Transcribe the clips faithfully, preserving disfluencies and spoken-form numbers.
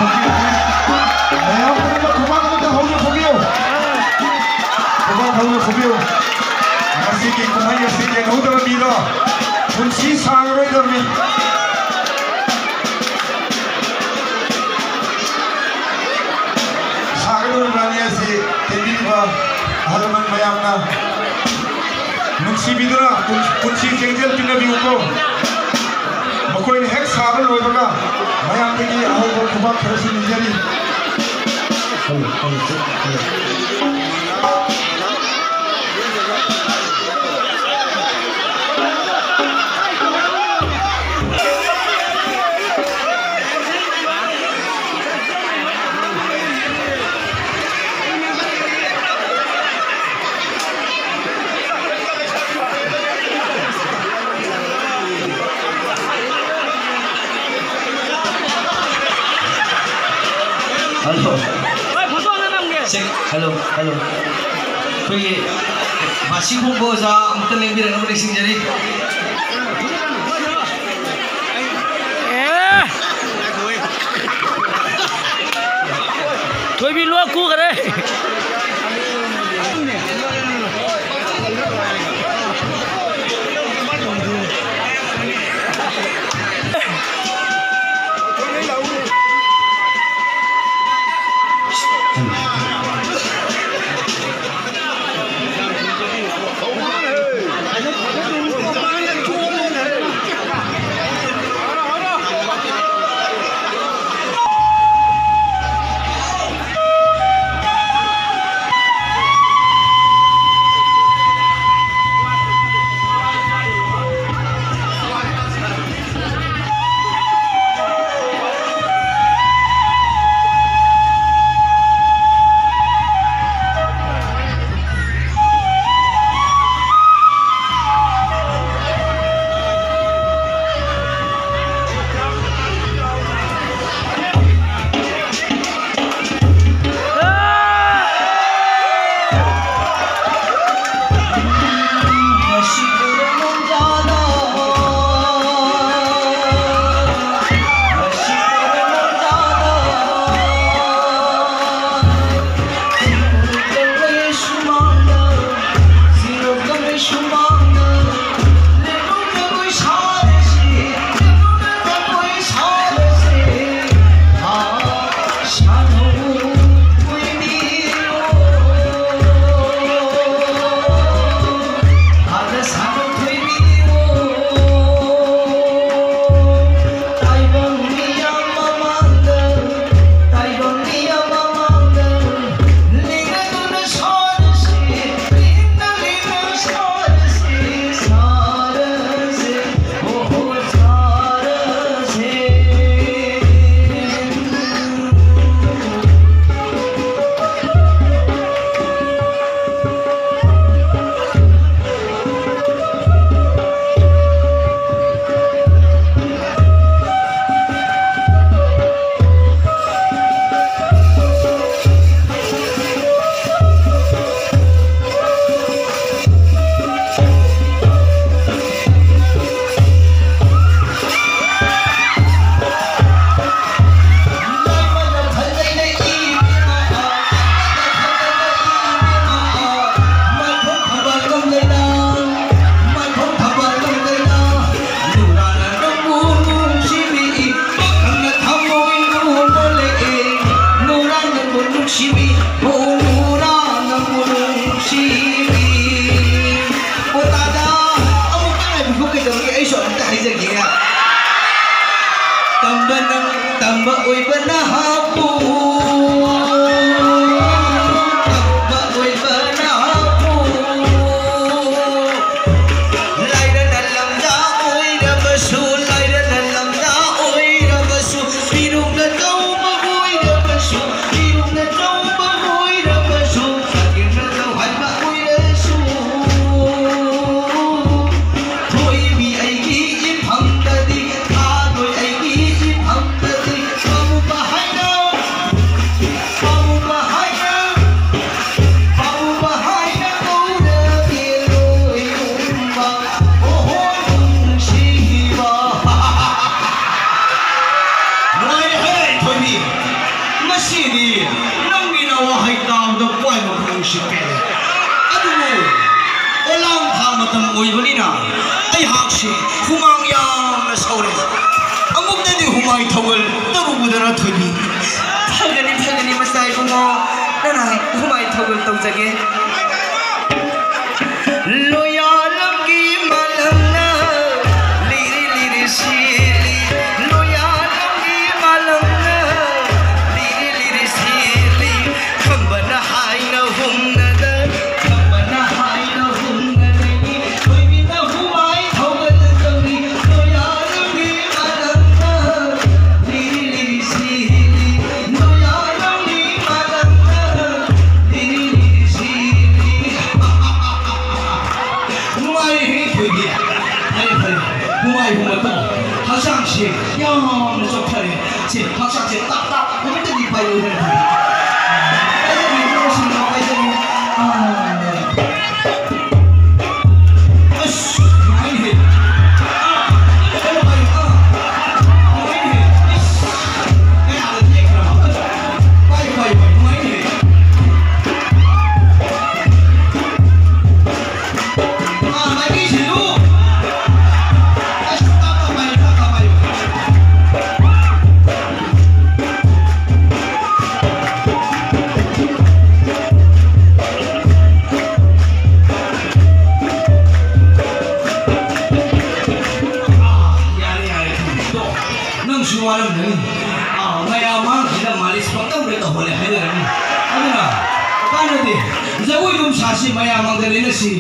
ꯃꯌꯥꯝ ꯄꯨꯝꯅꯃꯛ ꯈꯨꯕꯥꯛ ꯑꯃꯇ ꯍꯧꯅ ꯐꯨꯕꯤꯌꯨ꯫ ꯈꯨꯕꯥꯛ ꯍꯧꯅ ꯐꯨꯕꯤꯌꯨ꯫ ꯉꯁꯤꯒꯤ ꯀꯨꯝꯍꯩ ꯑꯁꯤ ꯌꯦꯡꯍꯧꯗꯕ ꯃꯤꯗꯣ ꯄꯨꯟꯁꯤ ꯁꯥꯡꯉꯔꯣꯏꯗꯕꯅꯤ꯫ ꯁꯥꯒꯗꯧꯔꯤꯕ ꯑꯅꯤ ꯑꯁꯤ ꯇꯦꯟꯕꯤꯔꯤꯕ ꯑꯍꯜ ꯂꯃꯟ ꯃꯌꯥꯝꯅ ꯅꯨꯡꯁꯤꯕꯤꯗꯨꯅ ꯄꯨꯟ-, ꯄꯨꯟꯁꯤ ꯆꯦꯡꯖꯦꯜ ꯄꯤꯅꯕꯤꯌꯨꯀꯣ꯫ ꯃꯈꯣꯏꯅ ꯍꯦꯛ ꯁꯥꯕ ꯂꯣꯏꯕꯒ ꯃꯌꯥꯝꯗꯒꯤ ꯑꯍꯧꯕ ꯈꯨꯕꯥꯛ ꯈꯔꯁꯨ ꯅꯤꯖꯔꯤ꯫ ꯍꯜꯂꯣ꯫ ꯍꯣꯏ, ꯐꯣꯇꯣ ꯑꯃ ꯅꯝꯒꯦ꯫ Check, hello, hello. ꯑꯩꯈꯣꯏꯒꯤ ꯕꯥꯁꯤ ꯈꯣꯡꯕ ꯑꯣꯖꯥ ꯑꯃꯨꯛꯇ ꯂꯦꯡꯕꯤꯔꯛꯅꯕ ꯅꯤꯡꯁꯤꯡꯖꯔꯤ꯫ ꯑꯦ! ꯊꯣꯏꯕꯤ ꯂꯣꯛ ꯈꯨꯈꯔꯦ꯫ ꯇꯝꯕ ꯅꯪ, ꯇꯝꯕ ꯑꯣꯏꯕ ꯅꯍꯥꯕꯨ, ꯇꯝꯕ ꯑꯣꯏꯕ ꯅꯍꯥꯕꯨ꯫ ꯂꯥꯏꯔꯅ ꯂꯝꯖꯥ ꯑꯣꯏꯔꯕꯁꯨ, ꯂꯥꯏꯔꯅ ꯂꯝꯖꯥ ꯑꯣꯏꯔꯕꯁꯨ, ꯃꯤꯔꯨꯝꯅ ꯇꯧꯕ ꯑꯣꯏꯔꯕꯁꯨ, ꯃꯤꯔꯨꯝꯅ ꯇꯧꯕ ꯑꯣꯏꯔꯕꯁꯨ, ꯁꯥꯀꯤꯔꯅ ꯇꯧꯍꯟꯕ ꯑꯣꯏꯔꯁꯨ꯫ ꯊꯣꯏꯕꯤ ꯑꯩꯒꯤ ꯏꯐꯝꯗꯗꯤ, ꯊꯥꯗꯣꯏ ꯑꯩꯒꯤ ꯏꯐꯝꯗꯗꯤ, ꯄꯥꯝꯃꯨꯕ ꯍꯥꯏꯅ, ꯄꯥꯝꯃꯨꯕ ꯍꯥꯏꯅ, ꯄꯥꯝꯃꯨꯕ ꯍꯥꯏꯅ ꯀꯧꯔꯕꯤ ꯂꯣꯏ ꯎꯝꯕ, ꯑꯣꯍꯣ ꯅꯨꯡꯁꯤꯕ꯫ ꯅꯨꯡꯉꯥꯏꯔꯦꯍꯦ ꯊꯣꯏꯕꯤ, ꯉꯁꯤꯗꯤ ꯅꯪꯒꯤ ꯅꯋꯥꯍꯩ ꯇꯥꯕꯗ ꯄꯣꯏꯃꯛ ꯅꯨꯡꯁꯤ ꯄꯦꯜꯂꯦ꯫ ꯑꯗꯨꯕꯨ ꯑꯣꯂꯥꯡ ꯊꯥ ꯃꯇꯝ ꯑꯣꯏꯕꯅꯤꯅ ꯑꯩꯍꯥꯛꯁꯤ ꯍꯨꯃꯥꯡ ꯌꯥꯝꯅ ꯁꯧꯔꯦ꯫ ꯑꯃꯨꯛꯇꯗꯤ ꯍꯨꯃꯥꯏ ꯊꯧꯒꯜ ꯇꯧꯔꯨꯕꯗꯅ ꯊꯣꯏꯕꯤ꯫ ꯐꯒꯅꯤ, ꯐꯒꯅꯤ, ꯃꯆꯥ ꯏꯕꯨꯡꯉꯣ, ꯅꯅꯥꯏ ꯍꯨꯃꯥꯏ ꯊꯧꯒꯜ ꯇꯧꯖꯒꯦ꯫ ꯂꯣꯌꯥꯂꯝꯒꯤ ꯃꯥꯂꯪꯅ ꯂꯤꯔꯤ ꯂꯤꯔꯤ ꯁꯤꯂꯤ, ꯂꯣꯌꯥꯂꯝꯒꯤ ꯃꯥꯂꯪꯅ ꯂꯤꯔꯤ ꯂꯤꯔꯤ ꯁꯤꯂꯤ, ꯈꯝꯕꯅ ꯍꯥꯏꯅ ꯍꯨꯝꯅꯗ, ꯈꯝꯕꯅ ꯍꯥꯏꯅ ꯍꯨꯝꯅꯗꯒꯤ ꯊꯣꯏꯕꯤꯅ ꯍꯨꯃꯥꯏ ꯊꯧꯒꯠꯂꯛꯇꯧꯔꯤ꯫ ꯂꯣꯌꯥꯂꯝꯒꯤ ꯃꯥꯂꯪꯅ ꯂꯤꯔꯤ ꯂꯤꯔꯤ ꯁꯤꯂꯤ, ꯂꯣꯌꯥꯂꯝꯒꯤ ꯃꯥꯂꯪꯅ ꯂꯤꯔꯤ ꯂꯤꯔꯤ ꯁꯤꯂꯤ꯫ ꯅꯨꯡꯉꯥꯏꯔꯦꯍꯦ ꯊꯣꯏꯕꯤ꯫ ꯐꯔꯦ, ꯐꯔꯦ꯫ ꯅꯨꯡꯉꯥꯏꯕ ꯃꯇꯝ꯫ ꯍꯛꯆꯥꯡꯁꯦ ꯌꯥꯝꯅ ꯆꯣꯛꯊꯔꯦ꯫ ꯁꯦ, ꯍꯛꯆꯥꯡꯁꯦ ꯇꯥꯛ ꯇꯥꯛ ꯑꯃꯨꯛꯇꯗꯤ ꯄꯥꯏꯔꯨꯔꯦ꯫ ꯄꯥꯏꯖꯒꯦ, ꯏꯅꯥꯎꯁꯤꯡꯅ ꯄꯥꯏꯖꯒꯦ꯫ ꯑꯥ꯫ ꯑꯁ, ꯅꯨꯡꯉꯥꯏꯍꯦ꯫ ꯑꯥ, ꯀꯩꯅꯣ ꯄꯥꯏꯌꯨ, ꯑꯥ꯫ ꯅꯨꯡꯉꯥꯏꯍꯦ꯫ ꯑꯁ, ꯀꯌꯥꯗ ꯇꯦꯛꯈ꯭ꯔꯕ? ꯄꯥꯏꯌꯨ, ꯄꯥꯏꯌꯨ, ꯄꯥꯏꯌꯨ, ꯅꯨꯡꯉꯥꯏꯍꯦ꯫ ꯑꯥ, ꯃꯥꯏꯀꯩ ꯁꯤꯜꯂꯨ꯫ ꯑꯁ, ꯇꯞ ꯇꯞ ꯄꯥꯏꯌꯨ, ꯇꯞ ꯇꯞ ꯄꯥꯏꯌꯨ꯫ ꯁꯨ ꯋꯥꯔꯝꯒꯅꯤ꯫ ꯑꯥ, ꯃꯌꯥꯝ ꯃꯥꯡꯁꯤꯗ ꯃꯥꯂꯤꯁ ꯄꯪꯇꯧꯗ ꯇꯧꯍꯜꯂꯦ ꯍꯥꯏꯅꯔꯝꯃꯤ꯫ ꯑꯗꯨꯅ ꯀꯥꯟꯅꯗꯦ꯫ ꯖꯒꯣꯏ ꯑꯗꯨꯝ ꯁꯥꯁꯤ, ꯃꯌꯥꯝ ꯃꯥꯡꯗ ꯂꯩꯅꯁꯤ꯫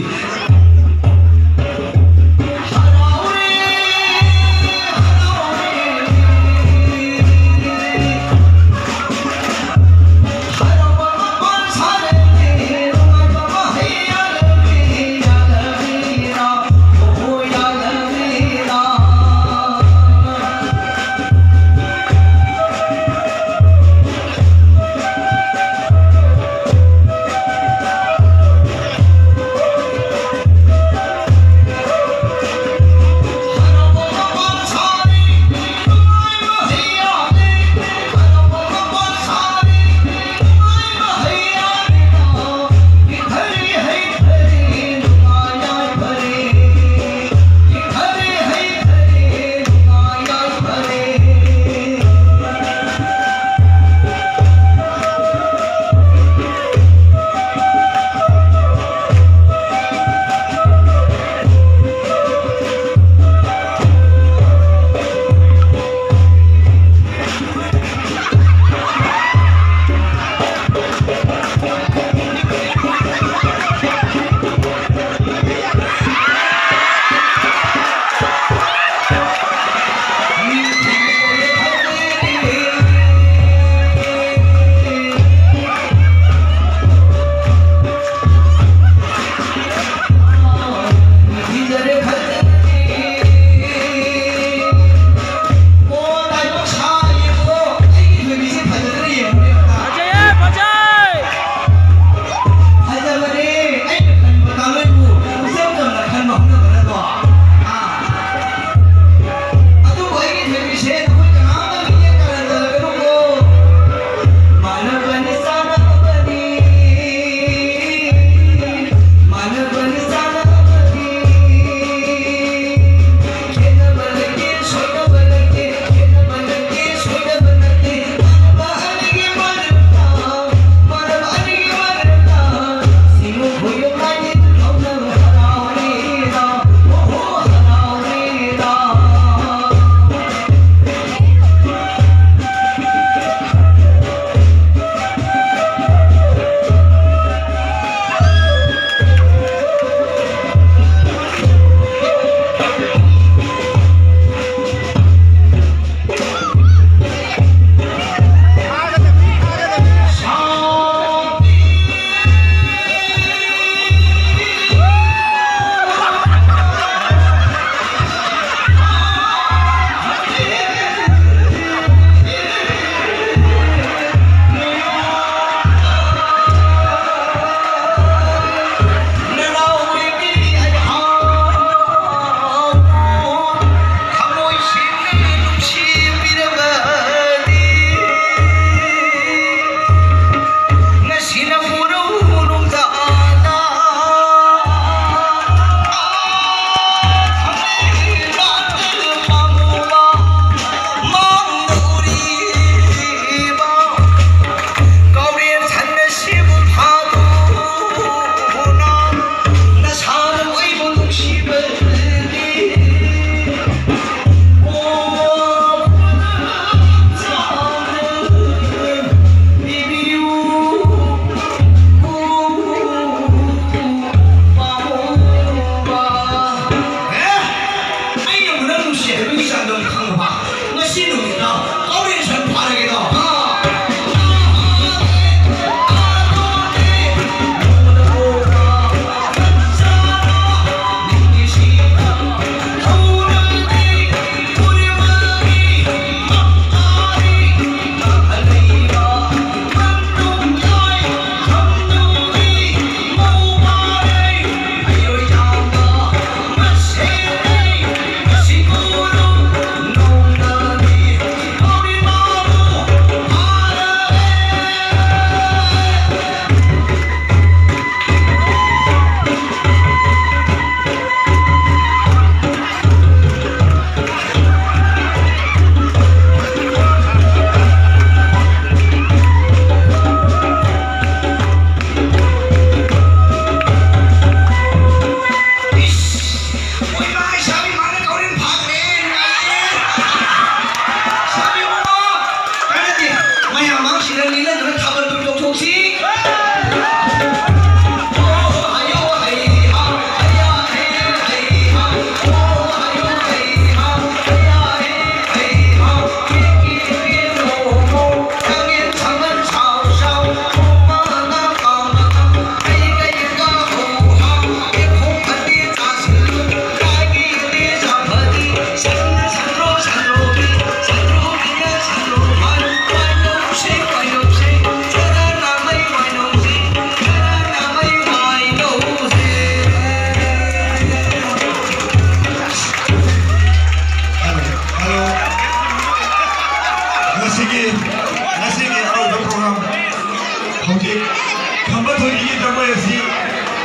ꯈꯝꯕ ꯊꯣꯏꯕꯤꯒꯤ ꯖꯒꯣꯏ ꯑꯁꯤ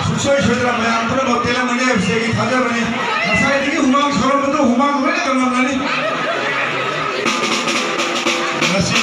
ꯁꯨꯡꯁꯣꯏ ꯁꯣꯏꯗꯅ ꯃꯌꯥꯝ ꯄꯨꯝꯅꯃꯛ ꯄꯦꯜꯂꯝꯒꯅꯤ ꯍꯥꯏꯕꯁꯤ ꯑꯩꯒꯤ ꯊꯥꯖꯕꯅꯤ꯫ ꯉꯁꯥꯏꯗꯒꯤ ꯍꯨꯃꯥꯡ ꯁꯧꯔꯝꯕꯗꯨ ꯍꯨꯃꯥꯡ ꯂꯣꯏꯅ ꯀꯪꯂꯝꯒꯅꯤ꯫ ꯉꯁꯤ